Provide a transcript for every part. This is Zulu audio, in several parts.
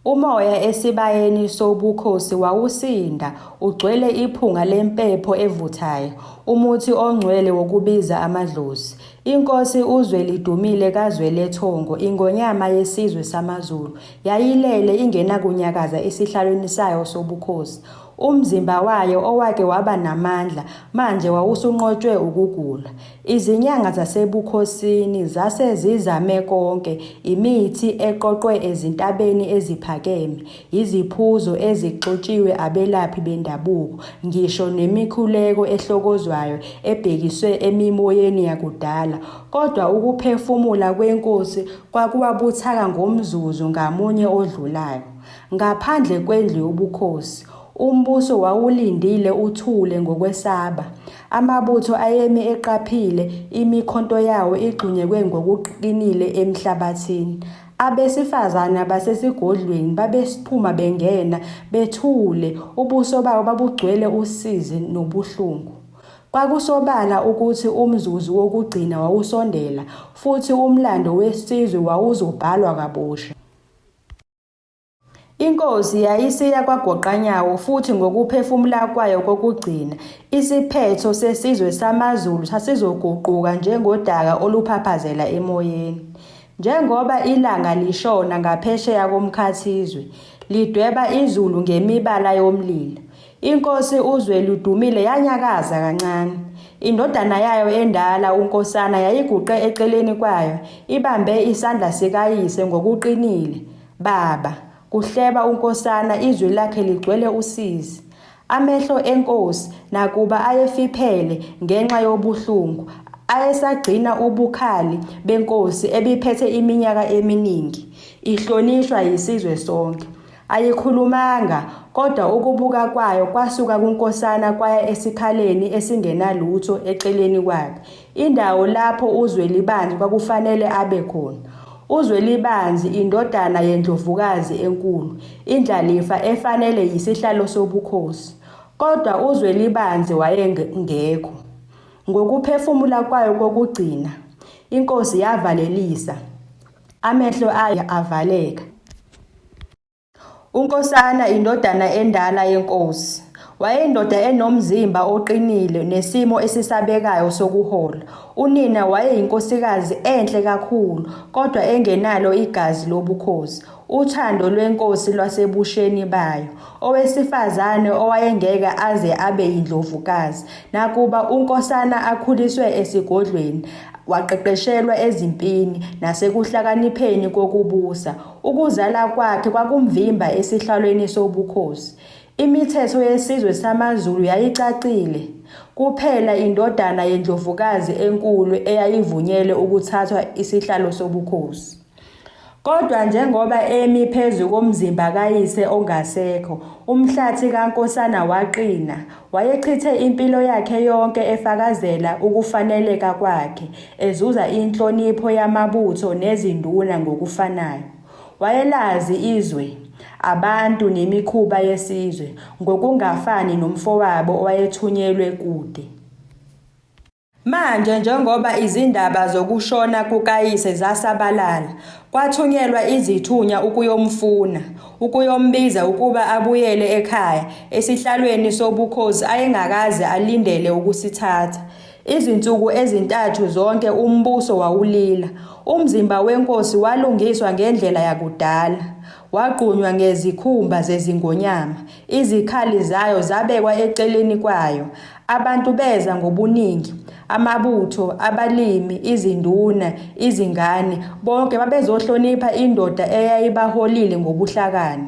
Umoya esibayeni sobukhosi wawusinda, ugcwele iphunga lempepho evuthayo, umuthi ongcwele wokubiza amadlozi. Inkosi uZwelidumile kaZwelethongo, iNgonyama yesizwe samaZulu, yayilele ingenakunyakaza esihlalweni sayo sobukhosi. Umzimba wayo owake waba namandla manje wawusunqotshwe ukugula. Izinyanga zasebukhosini zase zizame konke, imithi eqoqwe ezintabeni eziphakeme, iziphuzo ezixutshiwe abelaphi bendabuko, ngisho nemikhuleko ehlokozwayo ebhekiswe emimoyeni yakudala, kodwa ukuphefumula kwenkosi kwakuba buthaka ngomzuzu ngamunye odlulayo. Ngaphandle kwendlu yobukhosi, umbuso wawulindile uthule ngokwesaba. Amabutho ayemi eqaphile, imikhonto yawo igxunyekwe ngokuqinile emhlabathini. Abesifazane basesigodlweni babephuma bengena, bethule, ubuso babo babugcwele usizi nobuhlungu. Kwakusobala ukuthi umzuzu wokugcina wawusondela, futhi umlando wesizwe wawuzobhalwa kabusha. Inkosi yayisiya kwagoqanyawo futhi ngokuphefumula kwayo kokugcina, isiphetho sesizwe samaZulu sasizoguquka njengodaka oluphaphazela emoyeni. Njengoba ilanga lishona ngaphesheya komkhathizwe, lidweba izulu ngemibala yomlilo, inkosi uZwelidumile yanyakaza kancane. Indodana yayo endala uNkosana yayiguqe eceleni kwayo, ibambe isandla sikayise ngokuqinile. Baba, kuhleba uNkosana, izwi lakhe ligcwele usizi. Amehlo enkosi, nakuba ayefiphele ngenxa yobuhlungu, ayesagcina ubukhali benkosi ebiphethe iminyaka eminingi, ihlonishwa yisizwe sonke. Ayikhulumanga, kodwa ukubuka kwayo kwasuka kuNkosana kwaya esikhaleni esingenalutho eceleni kwakhe, indawo lapho uZwelibanzi kwakufanele abe khona. UZwelibanzi, indodana yendlovukazi enkulu, indlalifa efanele yisihlalo sobukhosi. Kodwa uZwelibanzi wayengekho. Ngokuphefumula kwayo kokugcina, inkosi yavalelisa, amehlo ayo avaleka. UNkosana, indodana endala yenkosi, wayeyindoda enomzimba oqinile nesimo esisabekayo sokuhola. Unina wayeyinkosikazi enhle kakhulu kodwa engenalo igazi lobukhosi, uthando lwenkosi lwasebusheni bayo, owesifazane owayengeke aze abe yindlovukazi. Nakuba uNkosana akhuliswe esigodlweni, waqeqeshelwa ezimpini nasekuhlakanipheni kokubusa, Ukuzala kwakhe kwakumvimba esihlalweni sobukhosi. Imithetho yesizwe samaZulu yayicacile. Kuphela indodana yendlovukazi enkulu eyayivunyelwe ukuthathwa isihlalo sobukhosi. Kodwa njengoba emi phezu komzimba kayise ongasekho, umhlathi kaNkosana waqina. Wayechithe impilo yakhe yonke efakazela ukufaneleka kwakhe, ezuza inhlonipho yamabutho nezinduna ngokufanayo. Wayelazi izwe, abantu nemikhuba yesizwe, ngokungafani nomfowabo owayethunyelwe kude. Manje njengoba izindaba zokushona kukayise zasabalala, kwathunyelwa izithunywa ukuyomfuna, ukuyombiza ukuba abuyele ekhaya, esihlalweni sobukhosi ayengakaze alindele ukusithatha. Izinsuku ezintathu zonke umbuso wawulila. Umzimba wenkosi walungiswa ngendlela yakudala, wagqunywa ngezikhumba zezingonyama, izikhali zayo zabekwa eceleni kwayo. Abantu beza ngobuningi, amabutho, abalimi, izinduna, izingane, bonke babezohlonipha indoda eyayibaholile ngobuhlakani.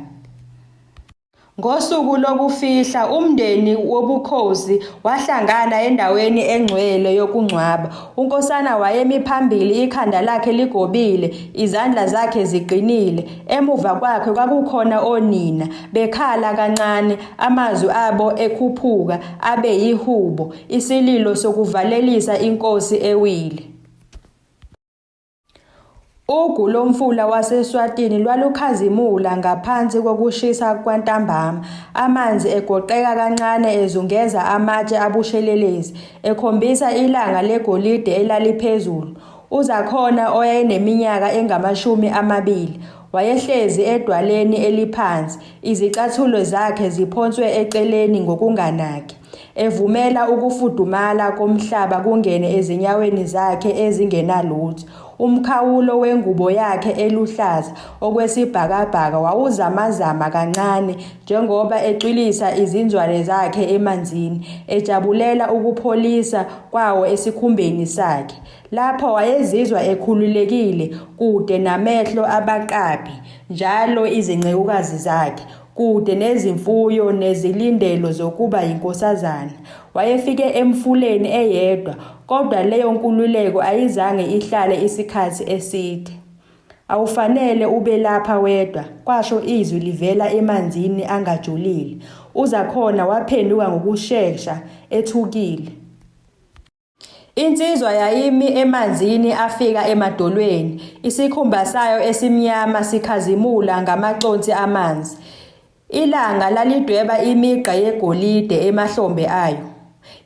Ngosuku lokufihla, umndeni wobukhosi wahlangana endaweni engcwele yokungcwaba. UNkosana wayemi phambili, ikhanda lakhe ligobile, izandla zakhe ziqinile. Emuva kwakhe kwakukhona onina, bekhala kancane, amazwi abo ekhuphuka abe yihubo, isililo sokuvalelisa inkosi ewile. Ugu lomfula waseSwatini lwalukhazimula ngaphansi kokushisa kwantambama, amanzi egoqeka kancane ezungeza amatshe abushelelezi, ekhombisa ilanga legolide elaliphezulu. UZakhona owayeneminyaka engamashumi amabili, Wayehlezi edwaleni eliphansi, izicathulo zakhe ziphonswe eceleni ngokunganaki, evumela ukufudumala komhlaba kungene ezinyaweni zakhe ezingenalutho. Umkhawulo wengubo yakhe eluhlaza okwesibhakabhaka wawuzamazama kancane njengoba ecwilisa izinzwane zakhe emanzini, ejabulela ukupholisa kwawo esikhumbeni sakhe. Lapho wayezizwa ekhululekile kude namehlo abaqaphi, njalo izincekukazi zakhe, kude nezimfuyo nezilindelo zokuba yinkosazana. Wayefike emfuleni eyedwa, kodwa leyo nkululeko ayizange ihlale isikhathi eside. Awufanele ube lapha wedwa, kwasho izwi livela emanzini angajulile. UZakhona waphenduka ngokushesha, ethukile. Insizwa yayimi emanzini afika emadolweni, isikhumba sayo esimnyama sikhazimula ngamaconsi amanzi. Ilanga lalidweba imigqa yegolide emahlombe ayo.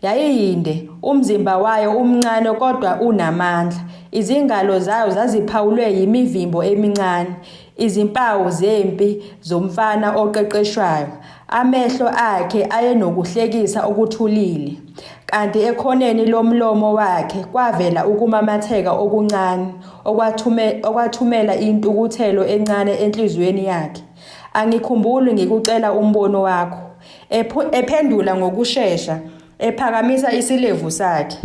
Yayiyinde, umzimba wayo umncane kodwa unamandla. Izingalo zayo zaziphawulwe yimivimbo emincane, izimpawu zempi zomfana oqeqeshwayo. Amehlo akhe ayenokuhlekisa okuthulile, kanti ekhoneni lomlomo wakhe kwavela ukumamatheka okuncane okwathumela intukuthelo encane enhliziyweni yakhe. Angikhumbuli ngikucela umbono wakho, ephendula ngokushesha, ephakamisa isilevu sakhe.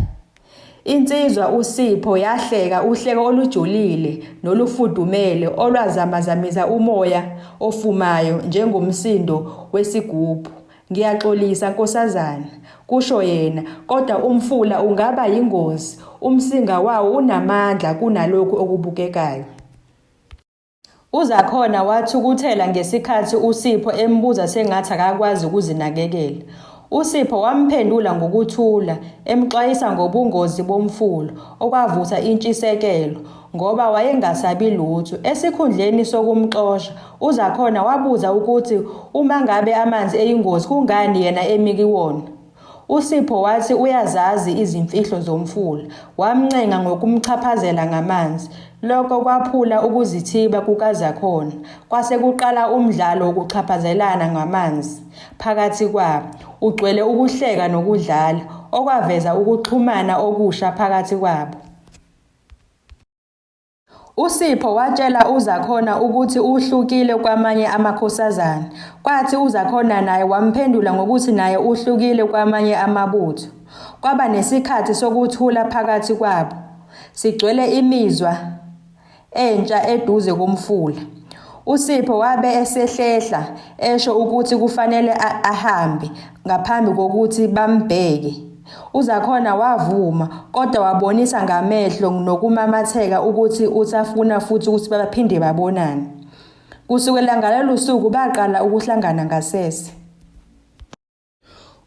Insizwa uSipho yahleka uhleko olujulile nolufudumele olwazamazamisa umoya ofumayo njengomsindo wesigubhu. Ngiyaxolisa nkosazana, kusho yena, kodwa umfula ungaba yingozi, umsinga wawo unamandla kunalokhu okubukekayo. UZakhona wathukuthela ngesikhathi uSipho embuza sengathi akakwazi ukuzinakekela. USipho wamphendula ngokuthula, emxwayisa ngobungozi bomfula, okwavusa intshisekelo, ngoba wayengasabi lutho. Esikhundleni sokumxosha, uZakhona wabuza ukuthi uma ngabe amanzi eyingozi kungani yena emi kuwona. USipho wathi uyazazi izimfihlo zomfula, wamncenga ngokumchaphazela ngamanzi. Lokho kwaphula ukuzithiba kukaZakhona, kwase kuqala umdlalo wokuchaphazelana ngamanzi phakathi kwabo, ugcwele ukuhleka nokudlala, okwaveza ukuxhumana okusha phakathi kwabo. USipho watshela uZakhona ukuthi uhlukile kwamanye amakhosazana, kwathi uZakhona naye wamphendula ngokuthi naye uhlukile kwamanye amabutho. Kwaba nesikhathi sokuthula phakathi kwabo, sigcwele imizwa entsha eduze komfula. USipho wabe esehlehla esho ukuthi kufanele ahambe ngaphambi kokuthi bambheke. UZakhona wavuma kodwa wabonisa ngamehlo nokumamatheka ukuthi usafuna futhi ukuthi baphinde babonane. Kusukela ngalolu suku baqala ukuhlangana ngasese.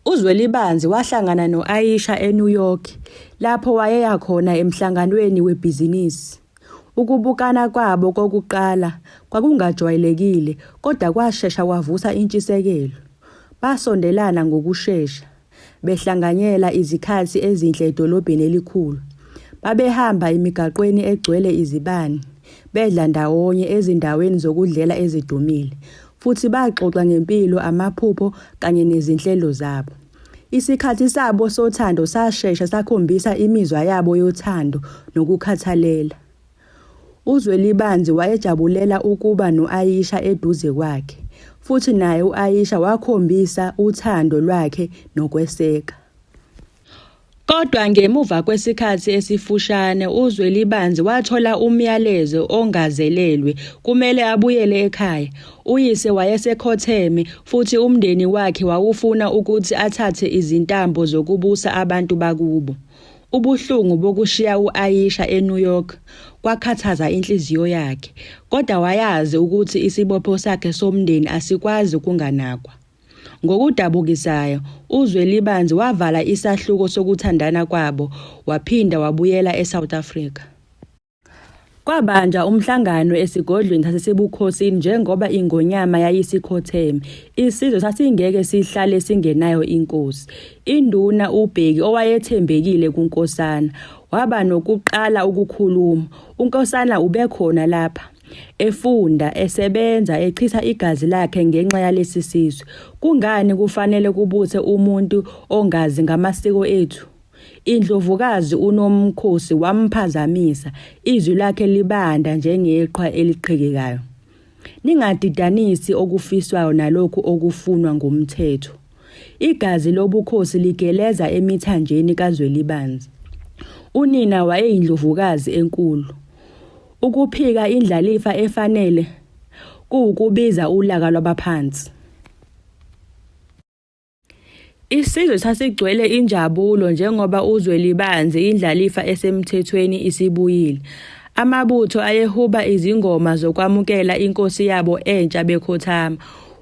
UZwelibanzi wahlangana no-Aisha eNew York lapho wayeya khona emhlanganweni webhizinisi. Ukubukana kwabo kokuqala kwakungajwayelekile kodwa kwashesha kwavusa intshisekelo. Basondelana ngokushesha, behlanganyela izikhathi ezinhle edolobheni elikhulu. Babehamba emigaqweni egcwele izibani, bedla ndawonye ezindaweni zokudlela ezidumile, futhi baxoxa ngempilo, amaphupho kanye nezinhlelo zabo. Isikhathi sabo sothando sashesha sakhombisa imizwa yabo yothando nokukhathalela. UZwelibanzi wayejabulela ukuba no-Aisha eduze kwakhe, futhi naye u-Aisha wakhombisa uthando lwakhe nokweseka. Kodwa ngemuva kwesikhathi esifushane uZwelibanzi wathola umyalezo ongazelelwe, kumele abuyele ekhaya. Uyise wayesekhotheme futhi umndeni wakhe wawufuna ukuthi athathe izintambo zokubusa abantu bakubo. Ubuhlungu bokushiya u-Aisha eNew York kwakhathaza inhliziyo yakhe, kodwa wayazi ukuthi isibopho sakhe somndeni asikwazi ukunganakwa. Ngokudabukisayo, uZwelibanzi wavala isahluko sokuthandana kwabo waphinda wabuyela eSouth Africa. Kwabanjwa umhlangano esigodlweni sasebukhosini njengoba iNgonyama yayisikhotheme, isizwe sasingeke sihlale singenayo inkosi. Induna uBheki owayethembekile kuNkosana, waba nokuqala ukukhuluma. UNkosana ubekhona lapha. Efunda, esebenza, echitha igazi lakhe ngenxa yalesi sizwe. Kungani kufanele kubuse umuntu ongazi ngamasiko ethu? Indlovukazi uNomkhosi wamphazamisa, izwi lakhe libanda njengeqhwa eliqhekekayo. Ningadidanisi okufiswayo nalokhu okufunwa ngumthetho. Igazi lobukhosi ligeleza emithanjeni kaZwelibanzi. Unina wayeyindlovukazi enkulu. Ukuphika indlalifa efanele kuwukubiza ulaka lwabaphansi. Isizwe sasigcwele injabulo njengoba uZwelibanzi indlalifa esemthethweni isibuyile. Amabutho ayehuba izingoma zokwamukela inkosi yabo entsha bekhothama.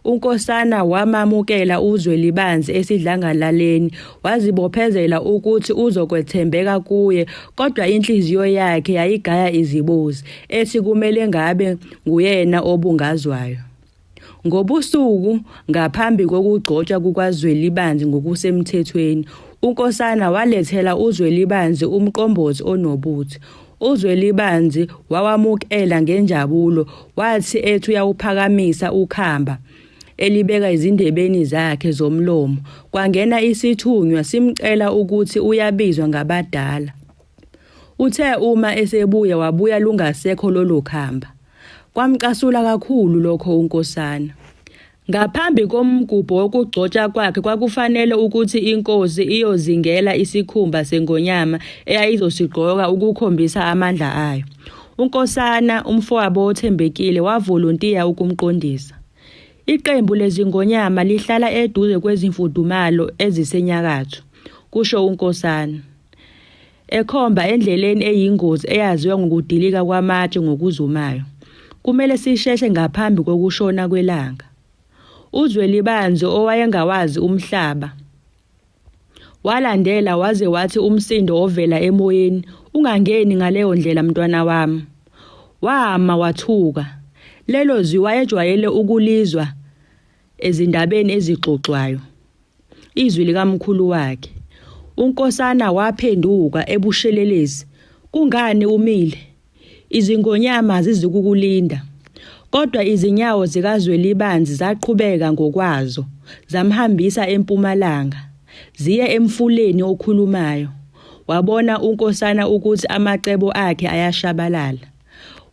UNkosana wamamukela uZwelibanzi esidlangalaleni, wazibophezela ukuthi uzokwethembeka kuye kodwa inhliziyo yakhe yayigaya izibozi, ethi kumele ngabe nguyena obungazwayo. Ngobusuku ngaphambi kokugcotshwa kukaZwelibanzi ngokusemthethweni, uNkosana walethela uZwelibanzi umqombothi onobuthi. UZwelibanzi wawamukela ngenjabulo, wathi ethi uyawuphakamisa ukhamba elibeka ezindebeni zakhe zomlomo, kwangena isithunywa simcela ukuthi uyabizwa ngabadala. Uthe uma esebuya wabuya lungasekho lolo khamba. Kwamcasula kakhulu lokho uNkosana. Ngaphambi komgubho wokugcotshwa kwakhe kwakufanele ukuthi inkosi iyozingela isikhumba sengonyama eyayizosigqoka ukukhombisa amandla ayo. UNkosana, umfowabo othembekile, wavolontiya ukumqondisa. Iqembu lezingonyama lihlala eduze kwezimfudumalo ezisenyakatho, kusho uNkosana. Ekhomba endleleni eyingozi eyaziwa ngokudilika kwamatshe ngokuzumayo. Kumele sisheshe ngaphambi kokushona kwelanga. UZwelibanzi owayengawazi umhlaba walandela waze wathi umsindo ovela emoyeni ungangeni ngaleyo ndlela mntwana wami. Wama wathuka. Lelo zwi wayejwayele ukulizwa ezindabeni ezixoxwayo. Izwi likamkhulu wakhe. UNkosana waphenduka ebushelelezi. Kungani umile? Izingonyama azizukukulinda. Kodwa izinyawo zikaZwelibanzi zaqhubeka ngokwazo, zamhambisa empumalanga, ziye emfuleni okhulumayo. Wabona uNkosana ukuthi amacebo akhe ayashabalala.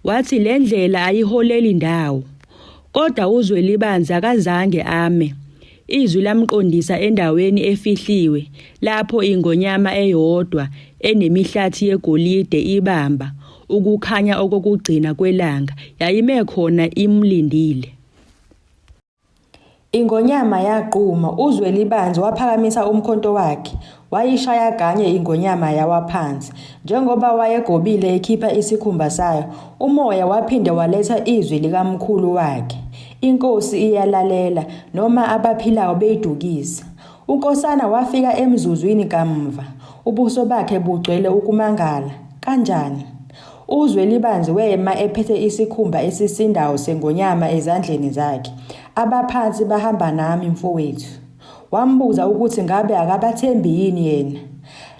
Wathi le ndlela ayiholeli ndawo. Kodwa uZwelibanzi akazange ame. Izwi lamqondisa endaweni efihliwe lapho ingonyama eyodwa enemihlathi yegolide ibamba ukukhanya okokugcina kwelanga yayime khona imlindile. Ingonyama yagquma, uZwelibanzi waphakamisa umkhonto wakhe, wayishaya kanye ingonyama yawa phansi. Njengoba wayegobile ekhipha isikhumba sayo, umoya waphinde waletha izwi likamkhulu wakhe. Inkosi iyalalela, noma abaphilayo beyidukisa. UNkosana wafika emzuzwini kamva, ubuso bakhe bugcwele ukumangala. Kanjani? UZwelibanzi wema ephethe isikhumba esisindayo sengonyama ezandleni zakhe. Abaphansi bahamba nami mfowethu. Wambuza ukuthi ngabe akabathembi yini yena.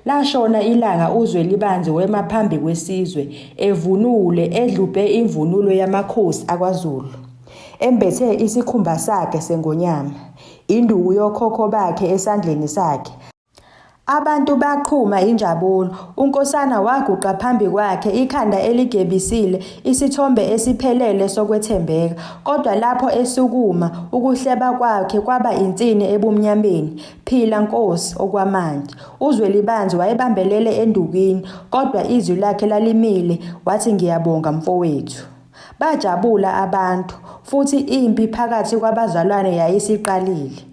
Lashona ilanga uZwelibanzi wema phambi kwesizwe, evunule, edlubhe imvunulo yamakhosi akwaZulu. Embethe isikhumba sakhe sengonyama. Induku yokhokho bakhe esandleni sakhe. Abantu baqhuma injabulo. UNkosana waguqa phambi kwakhe, ikhanda eligebisile, isithombe esiphelele sokwethembeka. Kodwa lapho esukuma, ukuhleba kwakhe kwaba insini ebumnyameni. Phila Nkosi, okwamanje. UZwelibanzi wayebambelele endukwini, kodwa izwi lakhe lalimile, wathi ngiyabonga mfowethu. Bajabula abantu, futhi impi phakathi kwabazalwane yayisiqalile.